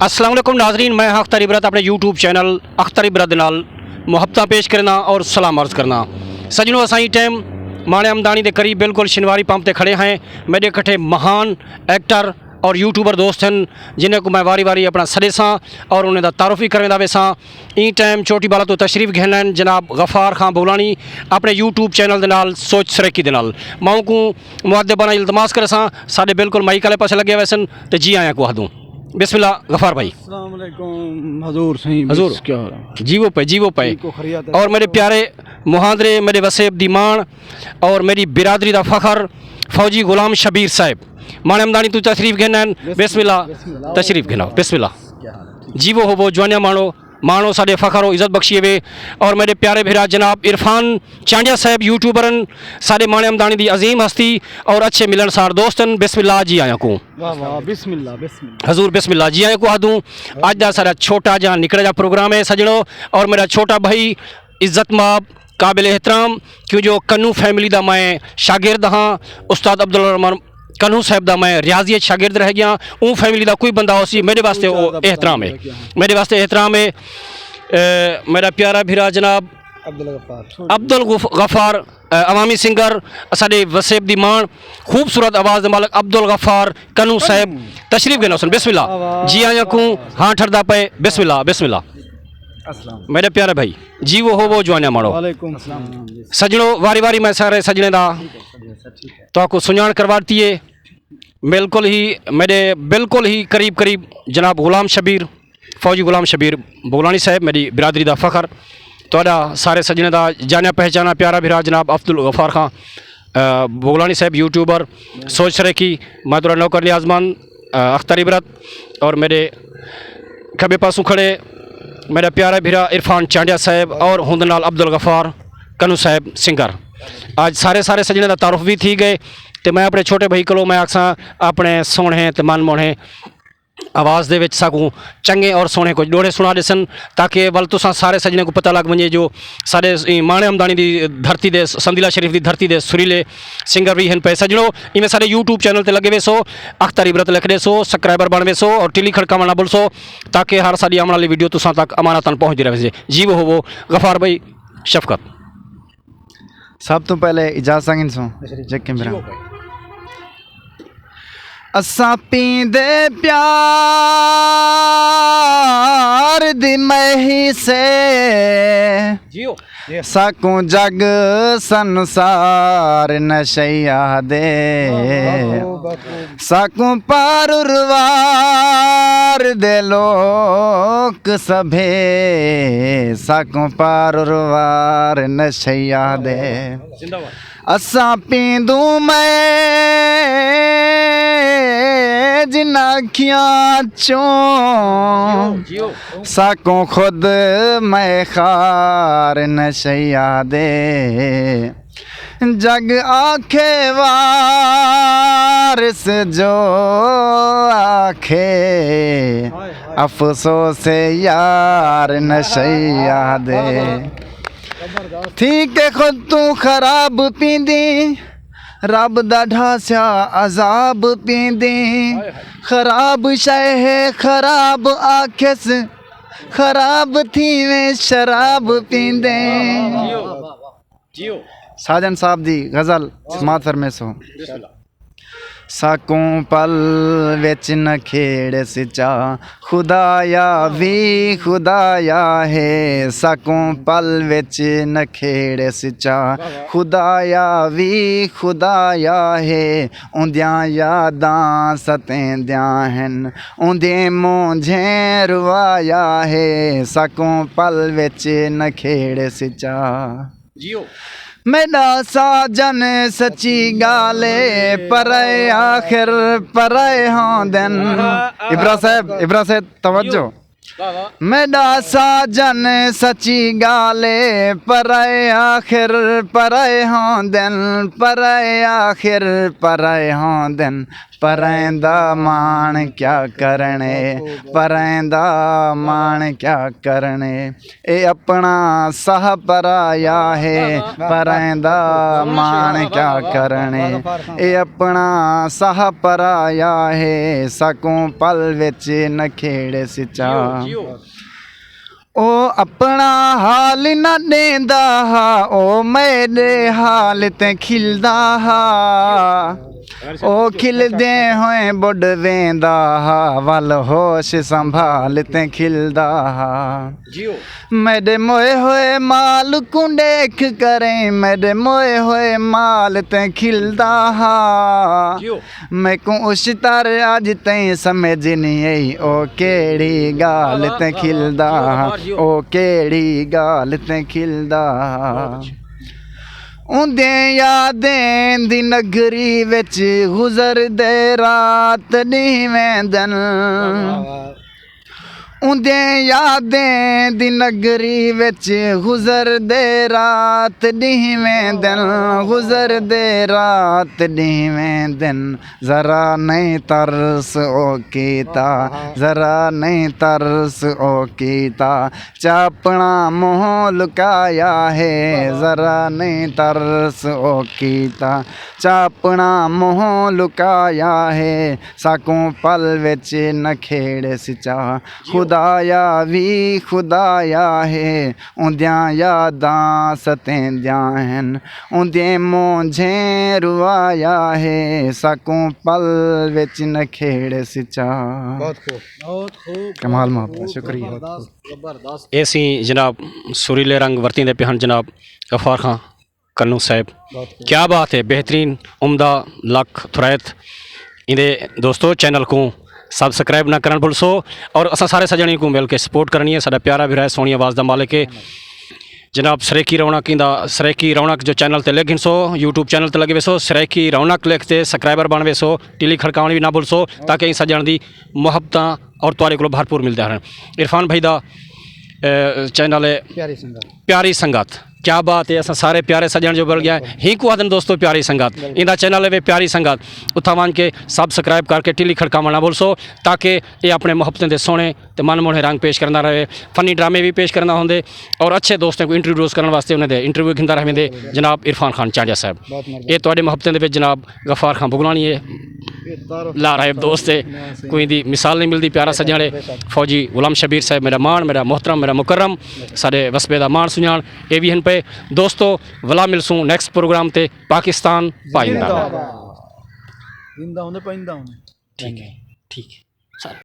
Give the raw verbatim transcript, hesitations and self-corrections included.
السلام علیکم ناظرین، میں ہاں اختر عبرت، اپنے یوٹیوب چینل اختر عبرت دے نال محبتاں پیش کرنا اور سلام عرض کرنا۔ سجنو، اساں ایں ٹائم ماݨے ہمدانی دے قریب بالکل شنواری پمپ تے کھڑے ہیں۔ میݙے کٹھے مہان ایکٹر اور یوٹیوبر دوست ہن، جنہیں کوں میں واری واری اپݨا سݙیساں اور انہیں دا تعارف وی کریندا ویساں۔ ایں ٹائم چوٹی بالا توں تشریف گھن آئن جناب غفار خان بولانی، اپݨے یوٹیوب چینل دے نال سوچ سرائیکی دے نال۔ میں اوں کوں مؤدبانہ التماس کریساں، ساݙے بالکل مائیک آلے پاسے لڳے ہوئے سن، تے جی آیاں کوں آہدوں۔ بسم اللہ غفار بھائی۔ السلام علیکم حضور سائیں، حضور۔ بس کیا حال ہے؟ جیوو پئے، جیوو پئے۔ ٹھیک ہو، خیریت ہے؟ اور میݙے پیارے مہاندرے، میݙے وسیب دی ماݨ اور میݙی برادری دا فخر فوجی غلام شبیر صاحب ماݨے ہمدانی توں تشریف گھن آئن۔ بسم اللہ، بسم اللہ۔ تشریف گھن آؤ، بسم اللہ۔ کیا حال ہے؟ ٹھیک۔ جیوو ہووو، جوانیاں ماݨو، ماݨو ساݙے فخر و عزت بخشی ہوئے۔ اور میݙے پیارے بھرا جناب عرفان چانڈیا صاحب یوٹیوبر ہن، ساݙے ماݨے ہمدانی دی عظیم ہستی اور اچھے ملنسار دوست ہن۔ بسم اللہ، جی آیاں کوں۔ واہ واہ، بسم اللہ، بسم اللہ۔ حضور بسم اللہ، جی آیاں کوں آہدوں۔ اڄ دا ساݙا چھوٹا جہاں نکڑا جہاں پروگرام ہے سجنو، اور میݙا چھوٹا بھائی عزت ماب قابل احترام، کیوں جو کنوں فیملی دا میں شاگرد ہاں، استاد عبدالرحمان کنوں صاحب دا میں ریاضی اچ شاگرد رہ ڳیا، اوں فیملی دا کوئی بندہ ہوسی، میݙے واسطے او احترام ہے، میݙے واسطے احترام ہے۔ اے، میݙا پیارا بھرا جناب عبدالغفار۔ عبدالغف-، غفار، اے، عوامی سنگر، اساݙے وسیب دی ماݨ، خوبصورت آواز دے مالک عبدالغفار کنوں صاحب تشریف گھن آسن۔ بسم اللہ۔ جی آیاں کوں ہاں ٹھردا پئے۔ بسم اللہ، بسم اللہ۔ السلام۔ میݙے پیارے بھائی، جیوو ہووو، جوانیاں ماݨو۔ وعلیکم السلام۔ سجنو، واری واری میں سارے سجنے دا تہاکوں سنڄاݨ کروا ݙتی ہے۔ بالکل ہی میݙے بالکل ہی قریب قریب جناب غلام شبیر، فوجی غلام شبیر بغلانی صاحب، میݙی برادری دا فخر۔ تہاݙا سارے سڄݨیں دا ڄاݨیا پہچاݨا پیارا بھرا جناب عبدالغفار خان، آ، بغلانی صاحب، یوٹیوبر، سوچ سرائیکی، میں تہاݙا نوکر نیازمند، آ، اختر عبرت، اور میݙے کھٻے پاسوں کھڑے میݙا پیارا بھرا عرفان چانڈیا صاحب اور ہوندے نال عبدالغفار کنوں صاحب سنگر۔ اڄ سارے سارے سڄݨیں دا تعارف وی تھی ڳئے، تے میں اپݨے چھوٹے بھائی کولوں میں آکھساں، اپݨے سوہݨے تے من موہݨے آواز دے وچ ساکوں چنڳے اور سوہݨے کجھ ݙوہڑے سݨا ݙیسن، تاکہ ول تساں سارے سڄݨیں کوں پتہ لڳ ونڄے جو ساݙے ایں ماݨے ہمدانی دی دھرتی دے، سندیلہ شریف دی دھرتی دے سریلے سنگر وی ہن پئے۔ سڄݨو، ایویں ساݙے یوٹیوب چینل تے لڳے ویسو، اختر عبرت لکھ ݙیسو، سبسکرائبر بݨ ویسو اور ٹلی کھڑکاوݨ نہ بھلسو، تاکہ ہر ساݙی آوݨ والی ویڈیو تساں تک امانتاً پہنچدی رہوے۔ جیوو ہووو، غفار بھائی، شفقت۔ سب توں پہلے اجازت گھنسوں، جیکے میرا۔ اساں پیندے پیار دی مہی سے، جیو۔ ساکوں جگ سنسار نشئی آہدے۔ ساکوں پاروروار دے لوک سبھے، ساکوں پاروروار نشئی آہدے۔ زندہ باد۔ اساں پیندوں میں جنہاں اکھیاں چوں، جیو، جیو۔ ساکوں خود میں خار نشئی آہدے۔ جگ آکھے وارث جو آکھے، افسوس یار نشئی آہدے۔ تھی کے خود توں خراب پیندیں، رب دا ڈھاسیا عذاب پیندیں۔ خراب شے ہے خراب آکھیس، خراب تھیویں شراب پیندیں۔ ساجن صاحب دی غزل سماعت فرمیسو۔ ساکوں پل وچ نہ کھیڑ سچا، خدایا وی خدایا ہے۔ ساکوں پل وچ نہ کھیڑ سچا، خدایا وی خدایا ہے۔ اوندیاں یاداں ستیندیاں ہن، اوندی مونجھیں روایا ہے۔ ساکوں پل وچ نہ کھیڑ سچا۔ جیو۔ میݙا ساجن سچی ڳالھ اے، پرائے آخر پرائے ہوندن۔ ابرا صاحب، ابرا صاحب، توجہ۔ واہ واہ۔ میݙا ساجن سچی ڳالھ اے، پرائے آخر پرائے ہوندن، پرائے آخر پرائے ہوندن۔ پرائیں دا ماݨ کیا کرݨے، پرائیں دا ماݨ کیا کرݨے۔ اے اپݨا ساہ پرایا ہے، پرائیں دا ماݨ کیا کرݨے۔ اے اپݨا ساہ پرایا ہے، ساکوں پل وچ نہ کھیڑے سچا۔ او اپݨا حال نہ ݙیندا ہا، او میݙے حال تے کھلدا ہا۔ او کھلدیں ہوئیں ٻݙ ویندا ہا، ول ہوش سنبھال تے کھلدا ہا۔ میݙے موئے ہوئے مال کوں ݙیکھ کریں، میݙے موئے ہوئے مال تے کھلدا ہا۔ میکوں اشتر اڄ تئیں سمجھ نی آئی، او کیڑھی ڳالھ تے کھلدا ہا، او کیڑھی ڳالھ تے کھلدا ہا۔ اوندیں یادیں دی نگری وچ گزردے رات ݙینہہ ویندن۔ اوندیں یادیں دی نگری وچ گزردے رات ݙینہہ ویندن، گزردے رات ݙینہہ ویندن۔ ذرا نہیں ترس او کیتا، ذرا نہیں ترس او کیتا، چا اپݨا منہ لکایا ہے۔ ذرا نہیں ترس او کیتا، چا اپݨا منہ لکایا ہے، ساکوں پل وچ نہ کھیڑے سچا۔ خدایا وی خدایا ہے، اوندیاں یاداں ستیندیاں ہن، اوندیں مونجھیں روایا ہے، ساکوں پل وچ نہ کھیڑے سچا۔ بہت خوب۔ کمال محبت، شکریہ۔ زبردست۔ اے سی جناب سریلے رنگ ورتیندے پئے ہن جناب غفار خان کنوں صاحب۔ کیا بات ہے، بہترین، عمدہ، لکھ تھرائت۔ ایندے دوستو، چینل کوں سبسکرائب نہ کرݨ بھلسو، اور اساں سارے سڄݨیں کوں مل کے سپورٹ کرݨی ہے۔ ساݙا پیارا بھرا ہے، سوہݨی آواز دا مالک ہے جناب سرائیکی رونق، ایندا سرائیکی رونق جو چینل تے لڳ گھنسو، یوٹیوب چینل تے لڳ ویسو، سرائیکی رونق لکھ تے سبسکرائبر بݨ ویسو، ٹیلی کھڑکاوݨ وی نہ بھلسو، تاکہ ایں سڄݨ دی محبتاں اور تہاݙے کولوں بھرپور ملدے رہن۔ عرفان بھائی دا، اے، چینل ہے پیاری سنگت۔ پیاری سنگت، کیا بات ہے، اساں سارے پیارے سڄݨ جو مل ڳیا۔ ہی کو آہدن دوستو پیاری سنگت، ایندا چینل ہے پیاری سنگت، اتھاں ونڄ کے سبسکرائب کر کے ٹیلی کھڑکاوݨ نہ بھلسو، تاکہ اے اپݨے محبتیں دے سوہݨے تے من موہݨے رنگ پیش کریندا رہے، فنی ڈرامے وی پیش کریندا ہوندے، اور اچھے دوستیں کوں انٹروڈیوس کرݨ واسطے انہیں دے انٹرویو گھندا رہویندے جناب عرفان خان چانڈیا صاحب۔ اے تہاݙے محبتیں دے وچ جناب غفار خان بگلانی ہے، لا رہے دوست ہے، کوئی دی مثال نہیں ملدی، پیارا سڄݨ ہے۔ فوجی غلام شبیر صاحب میݙا ماݨ، میݙا محترم، میݙا مکرم، ساݙے وسبے دا ماݨ سنڄاݨ، اے وی ہن پئے۔ دوستو، ولا ملسوں نیکسٹ پروگرام تے۔ پاکستان پائندہ۔ زندہ باد۔ زندہ ہوندے، پائندہ ہوندے۔ ٹھیک ہے، ٹھیک ہے۔